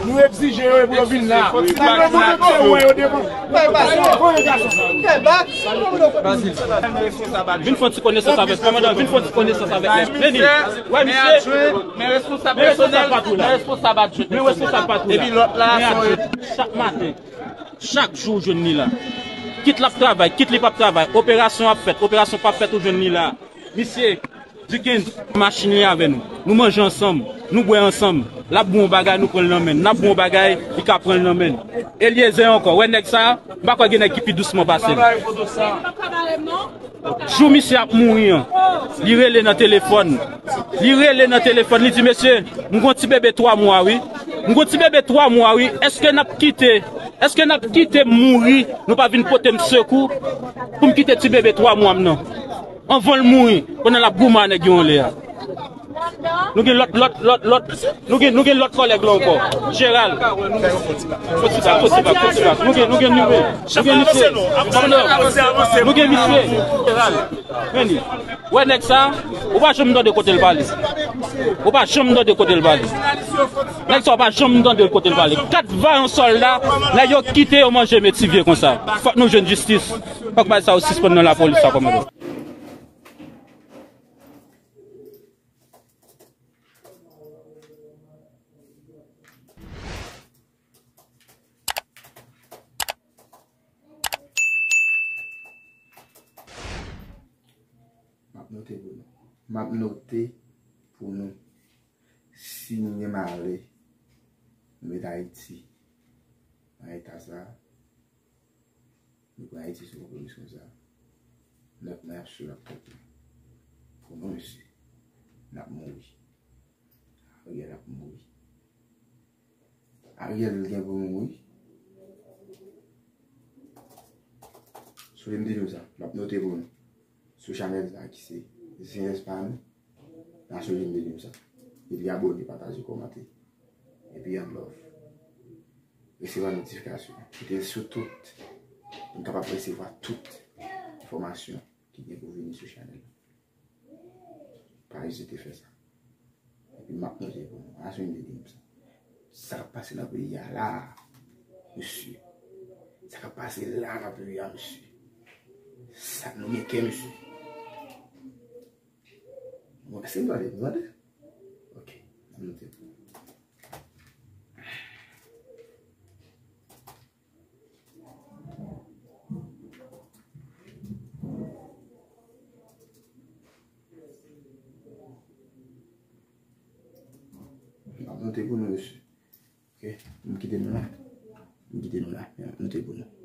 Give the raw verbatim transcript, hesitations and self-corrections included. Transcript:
Nou egzije yo pou yo vin la. Sa yo montre ke yo wè yo devan. Fè bak. Vin fè yon ti konesans avèk kòmandan, vin fè yon ti konesans avèk li. Vini. Wè, misye. Men responsab pèsonèl, men responsab adjwen. Men responsab patwouy la. Epi lòt la, men adjwen. Chak maten, chak jou ou jwenn li la. Kit l ap travay, kit li p ap travay. Operasyon ap fèt, operasyon p ap fèt, ou jwenn li la. Misye, Dickens, machin li avè nou. Nou manje ansanm, nou bwè ansanm. L ap bwè yon bagay, nou pran l nan men n. N ap bwè yon bagay, li ka pran l nan men n. Eliezer ankò, wè nèg sa a, m pa kwè gen nèg ki pi dousman pase l. Jou misye ap mouri an, li rele nan telefòn. Li rele nan telefòn, li di, "Mesye, m gon ti bebe twa mwa, wi. M gon ti bebe twa mwa, wi. Èske n ap kite, èske n ap kite m mouri, nou pa vin pote m sekou, pou m kite ti bebe twa mwa m nan?" Anvan l mouri, pandan l ap goumen ak nèg yo anlè a. Nou gen lòt, lòt, lòt, lòt, nou gen, nou gen lòt kòlèg la ankò. Jeral. Fò ti bak, fò ti bak, fò ti bak. Nou gen, nou gen, nou gen, nou gen misye. Nou gen misye. Jeral. Men li. Wè nèg sa, ou pa janm tande kote l pale. Ou pa janm tande kote l pale. Nèg sa, ou pa janm tande kote l pale. Kat vayan sòlda, nèg yo kite yo manje Metivye konsa. Fòk nou jwenn jistis. Fòk bagay sa yo sispann nan lapolis sa kòmandan. M ap note pou nou. M ap note pou nou. Si nou gen malè, nou met Ayiti nan eta sa a, nou pran Ayiti sou konplis konsa. Nòt mwen ap sou laptòp la. Pou nou, mesye, n ap mouri. Ariel ap mouri. Ariel gen pou mouri. Sou li m te di w sa, m ap note pou nou. Sou chanèl sa ki se Zen Espan, n a sou li m te di w sa. Epi abone, pataje, kòmante. Epi yon love. Resevwa notifikasyon. Kite l sou tout. Pou n kapab resevwa tout enfòmasyon ki gen pou vini sou chanèl la. Pa ezite fè sa. Epi m ap note pou nou. Aswè m te di m sa. Sa k ap pase nan peyi a la, mesye. Sa k ap pase la nan peyi a, mesye. Sa nou gen kè, mesye. Bon, èske m tande? M tande? Ok. M ap note pou nou. M ap note pou nou, mesye. Ok, m kite nou la. M kite nou la. M ap note pou nou.